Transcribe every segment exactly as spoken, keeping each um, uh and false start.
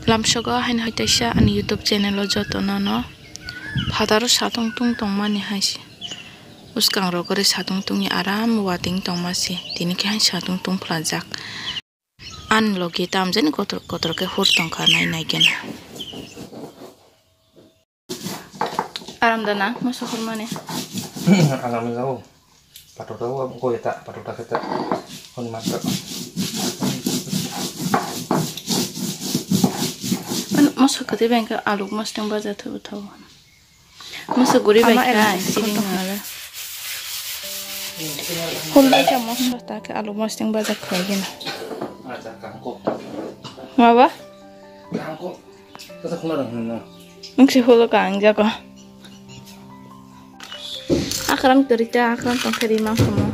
Lamsogo haino hai teisa ani YouTube channel o joto no no phataro satung tung tongmani hai se. Bwskango rok ori satung tungwi aram watwi tongma se, tini khe hai satung tungphlajak. Ani logi tamjani kotor kotor khe hur tongkha nai nai khe na. Aram da na moso hurmani. Aram da o. Patota o go eta, patota khe ta. Hon ma ta. Moso kati bengka aluk mos teng baja thu thu. Masa guri bai khai, siring hala. Hum bai cha mosla ta ke alu mosting baja khai gina. Acha, kangkok. Maba? Kangkok. Kata khula rang hum na. Ang si holo ka ang jako. Akran kerita, akran tong kari mang kamo.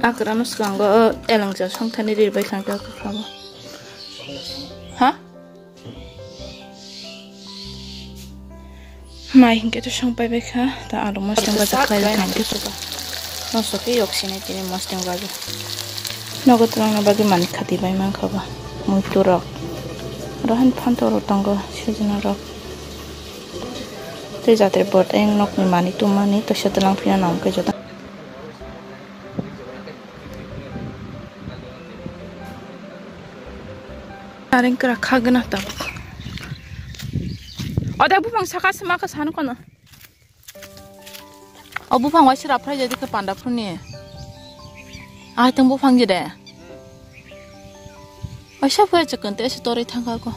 Akran us kanggo, elang ja song thani ri bai kanggo kamo. Ha? Mai hinkhe to song pai bai kha, ta alu mosdeng baja khlai bai kha hinkhe. Nosto khe yok sinai tini mosdeng baja. Nogo twlangna bagwi manik khati bai man kha ba. Muitu rok. Rohan phanto rok tongo sujuna rok. Tei jatre bot eng nokni mani tumani to se twlang phina nang khe joto. Nareng kra khagna tabuk. Ode buphang saka sema ka san kono. O buphang waisa raphrai jadi ke panda phuni. Ai tong buphang jide. Waisa phai chakante se tori thangka ko.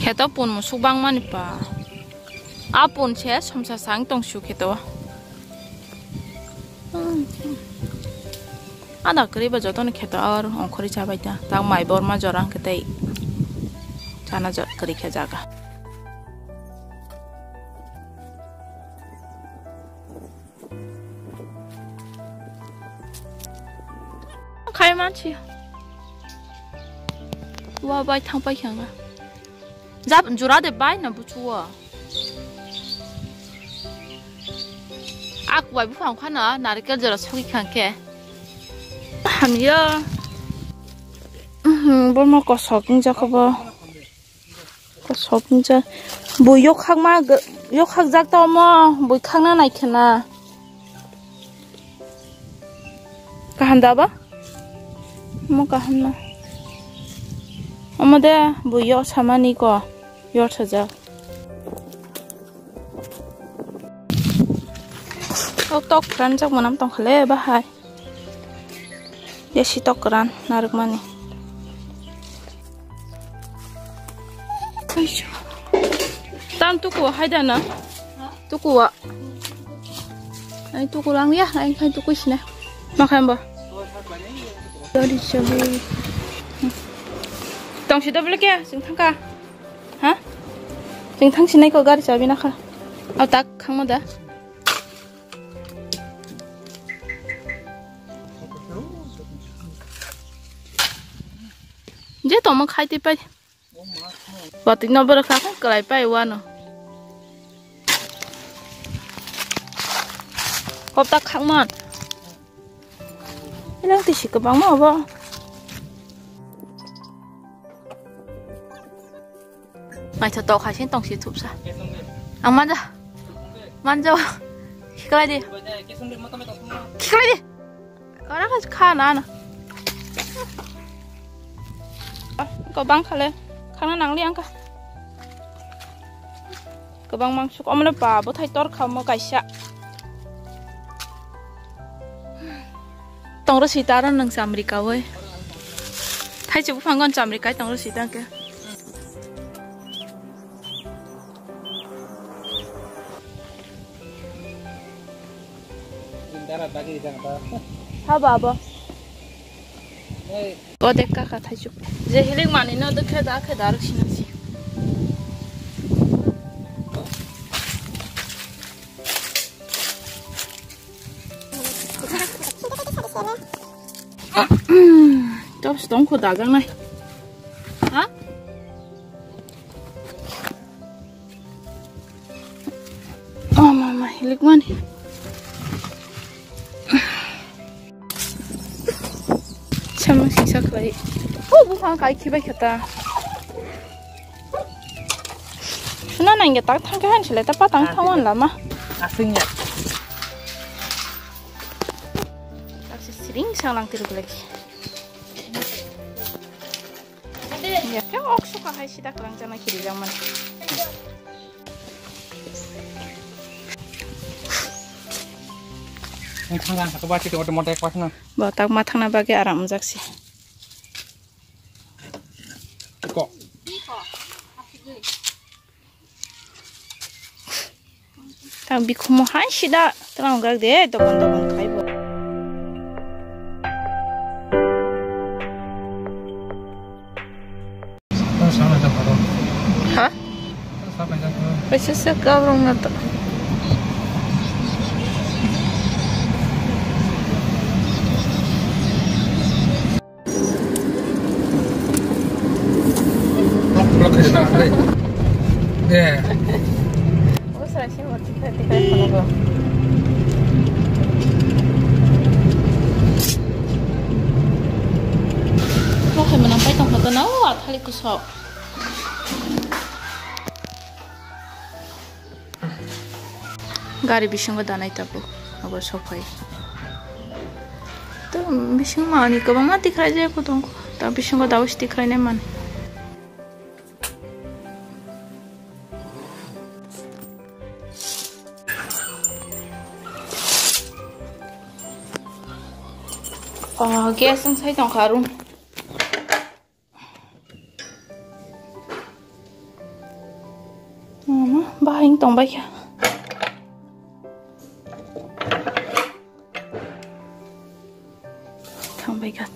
Kheto pun musuk bang mani pa. A pun se somsa sang tong su kheto. Ada kwrwi ba jotono kheto ar ongkhorwi chabai ta. Tak mai borma jora hwnkhe tei chana jo-, kwrwi khe jaga. Khai mansi. Wa bai thang pai kha nga. Jab jura de bai na buchu wa. Ak bai buphang khana narikel jora sogi khang khe. Hamya. Mhm, borma kosok wng jakha bo. Kosok wng jak. Bui yok khak ma, yok khak jak ta omo, bui khak na nai khe na. Kaham da ba? Mo kaham na. Omo de bui yok samani ko. Yor sajak. O tok kran jak manam tongkhale bahai. Desi tok kran narwkmani. Tam tuku hai da na? Tuku wa. Ai tuku rang ya, ai khai tuku sine. Makan ba? Dari sabu. Tong si double ke, sing thangka. Ha? Sing thang sinai ko gari sabi nakha. Au tak khangma da. Je tongma khai tei pai. Watwi no borok kha khlai pai wano. Hopta khakman. Ilang tisi kwbangma obo. Naithotok hai se tongsi thupsa. Ang manja. Manja. Khiklai di. Khiklai di. Kara kha kha na na. Kwbang khale. Khana nangli ang kha. Kwbang mangsuk omono ba bwthai tor kha omo kaisa. Tongro sita aro nwng chamri kawi. Thaichuk buphango chamri kai tongro sita hwnkhe. Ha baba. Odek kaka thaichuk. Je hilik mani no dekhe da khe daruk sinasi. Tos tong kho dajak nai. Oh mama, hilik mani. Tamo singsa khlai. O buphang kai khibai khata. Suna nangya tak thangkhe han sile ta patang thawan lama. Asingya. Taksi siring sanglang tiru lagi. Ya, khe ok suka hai sida kwrang jana kiri jang mani. Ang thang ang saka bati to motor motor ek pasna. Bo tak ma thangna bagwi aram wngjaksi. Ko. Tang bikhumo hai sida tang gak de dogon dogon khai bo. Ha? Kaisa se kabrong na to. Bo hai manang pai tongkha to na, o athali kusok. Gari bisingo danai tabuk, abo sophai. To bisingo manwi kwbangma tikhlai jaya kho tongkho. Ta bisingo dawis tikhlai nai mani. Oh, gas wng sai tongkha room. Mama, bahai wng tongbai kha. Thangbai kha,